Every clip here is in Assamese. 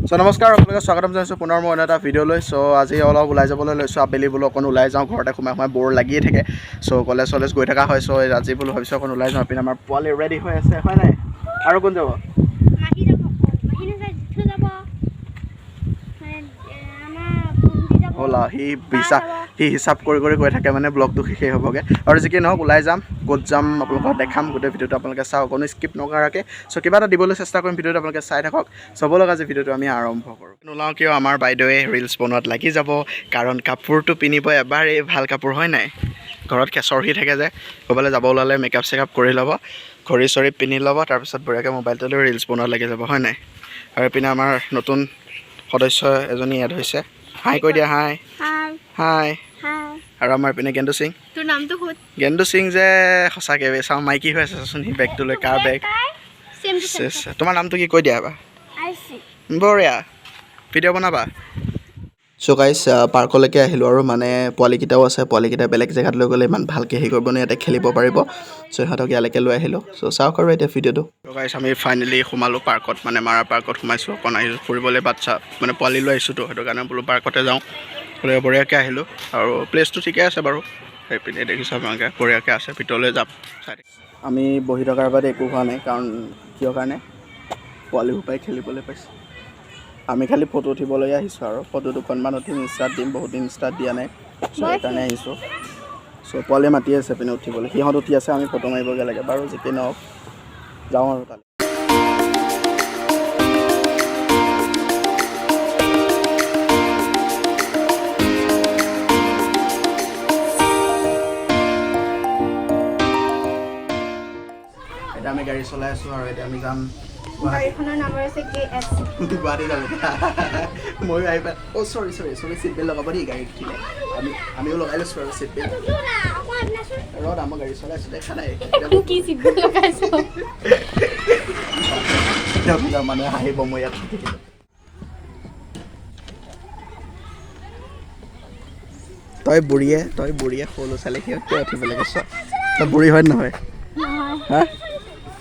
চ' নমস্কাৰ, আপোনালোকে স্বাগতম জনাইছোঁ পুনৰ মই অন্য এটা ভিডিঅ'লৈ। চ' আজি অলপ ওলাই যাবলৈ লৈছোঁ। আবেলি বোলো অকণ ওলাই যাওঁ, ঘৰতে সোমাই সোমাই ব'ৰ লাগিয়ে থাকে। চ' কলেজ চলেজ গৈ থকা হয়। চ' আজি বোলো ভাবিছোঁ অকণ ওলাই যাওঁ। এইপিনে আমাৰ পোৱালি ৰেডি হৈ আছে, হয় নাই? আৰু কোন যাব? মাহী যাব, মাহী নাযায়, জেঠু যাব, মানে আমাৰ ভণ্টি যাব। হ'ল আৰু সি হিচাপ সি হিচাপ কৰি কৰি গৈ থাকে, মানে ব্লগটো শেষেই হ'বগৈ। আৰু যি কি নহওক, ওলাই যাম, ক'ত যাম আপোনালোকক দেখাম। গোটেই ভিডিঅ'টো আপোনালোকে চাওক, অকণো স্কিপ নকৰাকৈ। চ' কিবা এটা দিবলৈ চেষ্টা কৰিম ভিডিঅ'টো, আপোনালোকে চাই থাকক। চাব লগা আজি ভিডিঅ'টো আমি আৰম্ভ কৰোঁ। নোলাওঁ কিয়? আমাৰ বাইদেৱে ৰিলচ বনোৱাত লাগি যাব, কাৰণ কাপোৰটো পিন্ধিব এবাৰেই, ভাল কাপোৰ, হয় নাই? ঘৰত খেচৰহি থাকে যে, ক'ৰবালৈ যাব ওলালে মেকআপ চেকআপ কৰি ল'ব, ঘড়ী চড়ী পিন্ধি ল'ব, তাৰপিছত বঢ়িয়াকৈ মোবাইলটো লৈ ৰিলচ বনোৱাত লাগি যাব, হয় নাই? আৰু এইপিনে আমাৰ নতুন সদস্য এজনী এড হৈছে। হাই কৈ দিয়া, হাই। হাই। হাই। হাই। আৰু আমাৰ এইপিনে গেন্দু সিং। তোৰ নামটো সুধ। গেন্দু সিং যে সঁচাকৈ বে, চাওঁ, মাইকী হৈ আছে চাচোন। সি বেগটো লৈ, কাৰ বেগ? Same to same. চেচ, তোমাৰ নামটো কি কৈ দিয়া এবাৰ। আইচি। বঢ়িয়া ভিডিঅ' বনাবা। চ' গাইছ, পাৰ্কলৈকে আহিলোঁ আৰু মানে পোৱালিকেইটাও আছে। পোৱালিকেইটা বেলেগ জেগাত লৈ গ'লে ইমান ভালকৈ হেৰি কৰিব নোৱাৰি, ইয়াতে খেলিব পাৰিব। চ' সিহঁতক ইয়ালৈকে লৈ আহিলোঁ। চ' চাওক আৰু এতিয়া ভিডিঅ'টো। গাইছ, আমি ফাইনেলি সোমালোঁ পাৰ্কত, মানে মাৰা পাৰ্কত সোমাইছোঁ। অকণ আহিছোঁ ফুৰিবলৈ, বাচ্ছা মানে পোৱালি লৈ আহিছোঁতো, সেইটো কাৰণে বোলো পাৰ্কতে যাওঁ। গতিকে বঢ়িয়াকৈ আহিলোঁ আৰু প্লেচটো ঠিকে আছে বাৰু। সেইপিনে দেখিছোঁ আপোনালোকে, বঢ়িয়াকৈ আছে। ভিতৰলৈ যাম, চাই থাকক। আমি বহি থকাৰ বাদে একো হোৱা নাই, কাৰণ কিয় কাৰণে পোৱালি সোপাই খেলিবলৈ পাইছে। আমি খালি ফটো উঠিবলৈ আহিছোঁ আৰু ফটো দুখনমান উঠিম, ইনষ্টাত দিম। বহুত দিন ইনষ্টাত দিয়া নাই। চ' সেইকাৰণে আহিছোঁ। চ' পোৱালিয়ে মাতি আছে পিনে উঠিবলৈ, সিহঁত উঠি আছে, আমি ফটো মাৰিবগৈ লাগে। বাৰু যি কি নহওক, যাওঁ আৰু তালৈ। এতিয়া আমি গাড়ী চলাই আছোঁ আৰু এতিয়া আমি যাম গুৱাহাটী। গাড়ীখনৰ নাম্বাৰ হৈছে কে এছ। গুৱাহাটী যাম এতিয়া। ময়ো আহি পাই, অ' চৰি চৰি, চবেই চিট বেল্ট লগাব দেই গাড়ীত উঠিলে। আমিও লগাই লৈছোঁ আৰু চিট বেল্ট। ৰদ, আমাৰ গাড়ী চলাই আছোঁ, দেখা নাই? কি চিট বেল্ট লগাইছ? এতিয়া মানুহে হাঁহিব মই ইয়াত থাকিলে। তই বুঢ়ীয়ে সৰু ল'ৰা ছোৱালী, সিহঁত কিয় উঠিব লাগে? চোৱা, তই বুঢ়ী হয় নহয়? হা,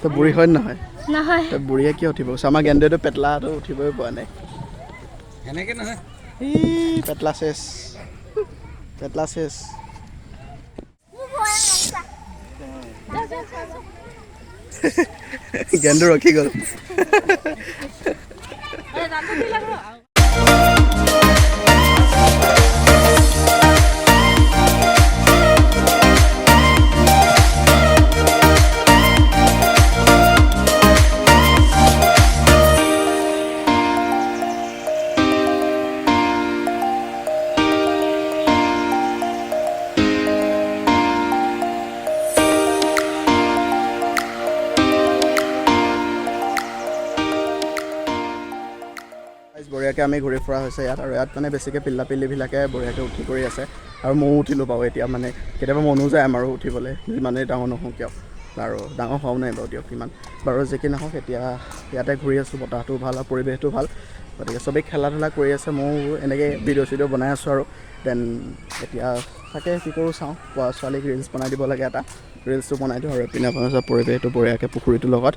তই বুঢ়ী হয় নহয়? নহয়। তই বুঢ়ীয়ে কিয় উঠিব? আমাৰ গেন্দুৱেটো পেটলাটো উঠিবই পোৱা নাই। সেনেকে নহয়। এই পেটলা চেচ, পেটলা চেচ। গেন্দু ৰখি গ'ল। Guys, বঢ়িয়াকৈ আমি ঘূৰি ফুৰা হৈছে ইয়াত। আৰু ইয়াত মানে বেছিকৈ পিল্লা পিল্লিবিলাকে বঢ়িয়াকৈ উঠি কৰি আছে আৰু ময়ো উঠিলোঁ বাৰু। এতিয়া মানে কেতিয়াবা মনো যায় আমাৰো উঠিবলৈ, যিমানেই ডাঙৰ নহওঁ কিয়। আৰু ডাঙৰ হোৱাও নাই বাৰু দিয়ক ইমান। বাৰু যি কি নহওক, এতিয়া ইয়াতে ঘূৰি আছোঁ। বতাহটো ভাল আৰু পৰিৱেশটো ভাল, গতিকে চবেই খেলা ধূলা কৰি আছে। ময়ো এনেকৈ ভিডিঅ' চিডিঅ' বনাই আছোঁ আৰু then এতিয়া তাকে কি কৰোঁ চাওঁ। ছোৱালীক ৰিলচ বনাই দিব লাগে, এটা ৰিলচটো বনাই দিওঁ। আৰু এইপিনে আপোনাৰ পৰিৱেশটো বঢ়িয়াকৈ, পুখুৰীটোৰ লগত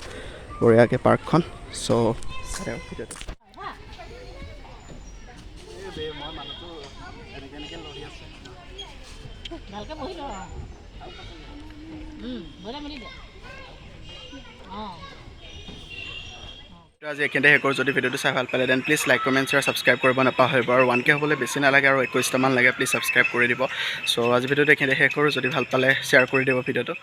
বঢ়িয়াকৈ পাৰ্কখন। চ' চাই থাকক ভিডিঅ'টো। মই মানুহটো এনেকৈ এনেকৈ লৰি আছে। ভালকে বহি ল, বহিলে মেলি দে, অঁ। তো আজি এইখিনিতে শেষ কৰোঁ। যদি ভিডিঅ'টো চাই ভাল পালে, then please like, comment, share, subscribe কৰিব নাপাহৰিব। আৰু 1K হ'বলৈ বেছি নালাগে আৰু, 21টামান লাগে। প্লিজ ছাবস্ক্ৰাইব কৰি দিব। চ' আজি ভিডিঅ'টো এইখিনিতে শেষ কৰোঁ। যদি ভাল পালে শ্বেয়াৰ কৰি দিব ভিডিঅ'টো।